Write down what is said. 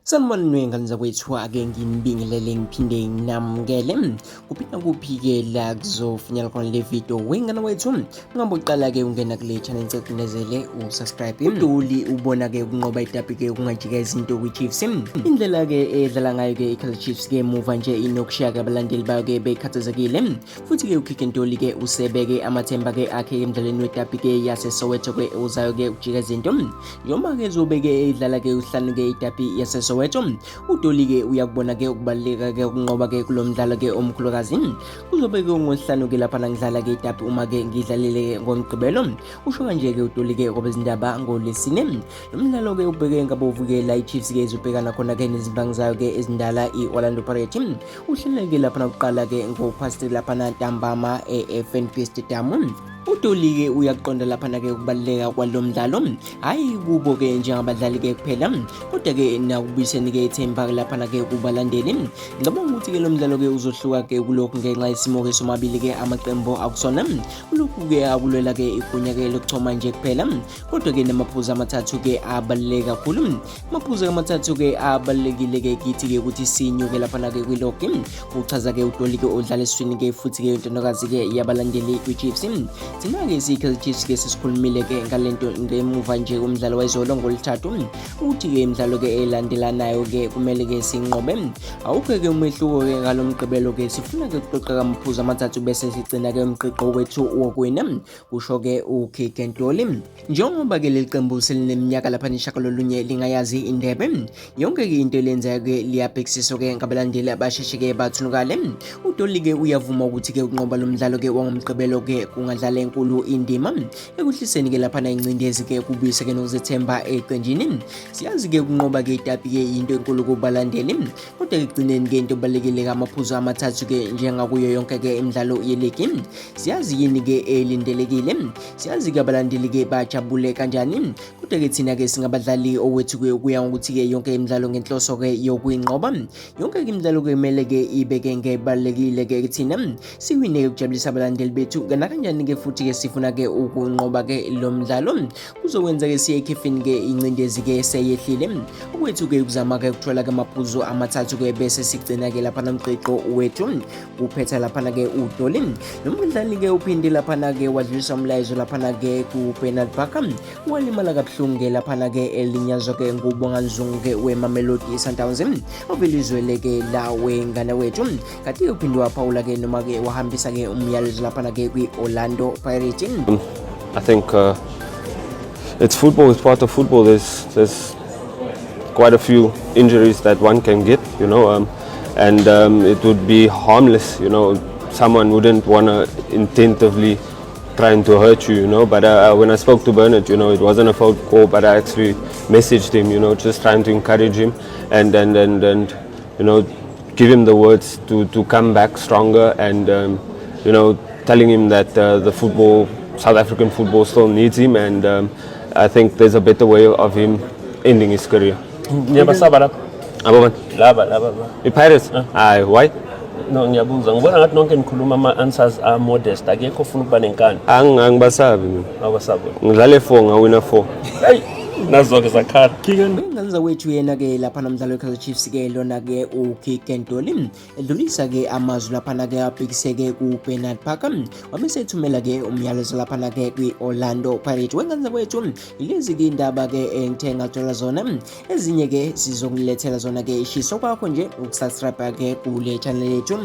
Sanibonani ngane zakwethu, ake nginibingelele ngiphinde nginamukele kuphi nakuphi-ke la kuzofinyela khona le video wengane wethu. Ungabe uqala-ke ungena kule channel, ngicela ucindezele usubscribe. UDolly ubona-ke ukunqoba idabi-ke kungajika izinto kwi-Chiefs. Indlela-ke edlala ngayo-ke i-Kaizer Chiefs-ke muva nje inokushiya-ke abalandeli bayo-ke bekhathazekile. Futhi-ke uKeagan Dolly-ke usebeke amathemba-ke akhe emdlalweni wedabi-ke yaseSoweto-ke ozayo-ke ukujika izinto. Njengoba-ke ezobe-ke edlala-ke uhlanu-ke idabi yaseSoweto, uDolly-ke uyakubona-ke ukubaluleka-ke ukunqoba-ke kulo mdlalo-ke omkhulukazi. Kuzobe-ke ngolwesihlanu-ke laphana ngidlala-ke idabi uma-ke ngidlalile-ke ngoMgqibelo, usho kanje-ke uDolly-ke kwabezindaba ngoLwesine. Lo mdlalo-ke ubheke ngabovu-ke la iChiefs-ke izobhekana khona-ke nezimbangi zayo-ke ezindala i-Orlando Pirates. Uhleleke laphana kuqala-ke ngo-past laphana ntambama e-FNB Stadium. UDolly-ke uyakuqonda laphana-ke ukubaluleka kwalo mdlalo, hhayi kubo-ke njengabadlali-ke kuphela, kodwa-ke nakubuyiseni-ke ithemba laphana-ke kubalandeli. Ngicabanga ukuthi-ke lo mdlalo-ke uzohluka-ke kulokhu ngenxa yesimo-ke somabili-ke amaqembu akusona. Kulokhu-ke akulwela-ke igunya-ke lokuchoma nje kuphela, kodwa-ke namaphuzu amathathu-ke abaluleke kakhulu. Amaphuzu amathathu-ke abalulekile-ke kithi-ke ukuthi sinyuke laphana-ke kwilogi, kuchaza-ke uDolly-ke odlala esiswini-ke futhi-ke intonokazi-ke yabalandeli kwi-Chiefs. Thina-ke siyi-Kaizer Chiefs-ke sesikhulumile-ke ngalento ngemuva nje komdlalo wayizolo ngolithathu ukuthi-ke imidlalo-ke elandelanayo-ke kumele-ke sinqobe. Awukho-ke umehluko-ke ngalo mgqibelo-ke, sifuna-ke ukuqoqa amaphuzu amathathu bese sigcina-ke umgqigqo wethu wokuwina, kusho-ke uKeagan Dolly. Njengoba-ke leli qembu selineminyaka lapha neshagalolunye lingayazi indebe, yonke-ke into elenzayo-ke liyabhekisiswa-ke ngabalandeli abasheshe-ke bathunukale. UDolly-ke uyavuma ukuthi-ke ukunqoba lo mdlalo-ke wangomgqibelo-ke kungadlala enkulu indima ekuhliseni-ke laphana ingcindezi-ke kubuyise-ke nokuzethemba eqenjini. Siyazi-ke ukunqoba-ke itapi-ke yinto enkulu kubalandeli, kodwa ekugcineni-ke into ebalulekile-ke amaphuzu amathathu-ke njengakuyo yonke-ke imidlalo yeligi. Siyazi yini-ke elindelekile, siyazi-ke abalandeli-ke bajabule kanjani, kodwa-ke thina-ke singabadlali owethu-ke kuya ngokuthi-ke yonke imidlalo ngenhloso-ke yokuyinqoba. Yonke-ke imidlalo-ke kumele-ke ibeke ngebalulekile-ke kuthina, siwine-ke ukujabulisa abalandeli bethu nakanjani-ke futhi-ke sifuna-ke ukunqoba-ke lo mdlalo. Kuzokwenza-ke siye ekhefini-ke ingcindezi-ke seyehlile. Okwethu-ke ukuzama-ke ukuthola-ke amaphuzu amathathu-ke bese sigcina-ke laphana umgqigqo wethu, kuphetha laphana-ke uDolly. Lo mdlali-ke uphinde laphana-ke wadlulisa umlayezo laphana-ke kuBernard Parker walimala kabuhlungu-ke laphana-ke elinyazwa-ke nguBonga Nzungu-ke weMamelodi Sundowns ovelizwele-ke la wengane wethu. Kanti-ke uphinde waphawula-ke noma-ke wahambisa-ke umyalezo laphana-ke kwi-Orlando Pirates. I think it's football, it's part of football. There's quite a few injuries that one can get, and it would be harmless. Someone wouldn't want to intentively trying to hurt you. But when I spoke to Bernard, it wasn't a phone call, but I actually messaged him, just trying to encourage him and give him the words to come back stronger and telling him that the football, South African football still needs him, and I think there's a better way of him ending his career. Ngiyabasaba lapha. Abo Laba laba ba. I-Pirates? Hayi, why? No, ngiyabuza. Ngibona ngathi nonke nikhuluma ama-answers a-modest. Akekho ofuna ukuba nenkani. Angibasabi mina. Awubasabi. Ngidlale 4 ngawina 4. Hey, nazo-ke zakhala. Wengane zakwethu, yena-ke laphana umdlalo we-Kaizer Chiefs-ke lona-ke uKeagan Dolly edlulisa-ke amazwi laphana-ke abhekise-ke kuBernard Parker, wabe sethumela-ke umyalezo laphana-ke kwi-Orlando Pirates. Wengane zakwethu, ilezi-ke indaba-ke engithe ngathola zona, ezinye-ke sizokulethela zona-ke. Ishiso kwakho nje ukusubscribe-ke kule channel yethu.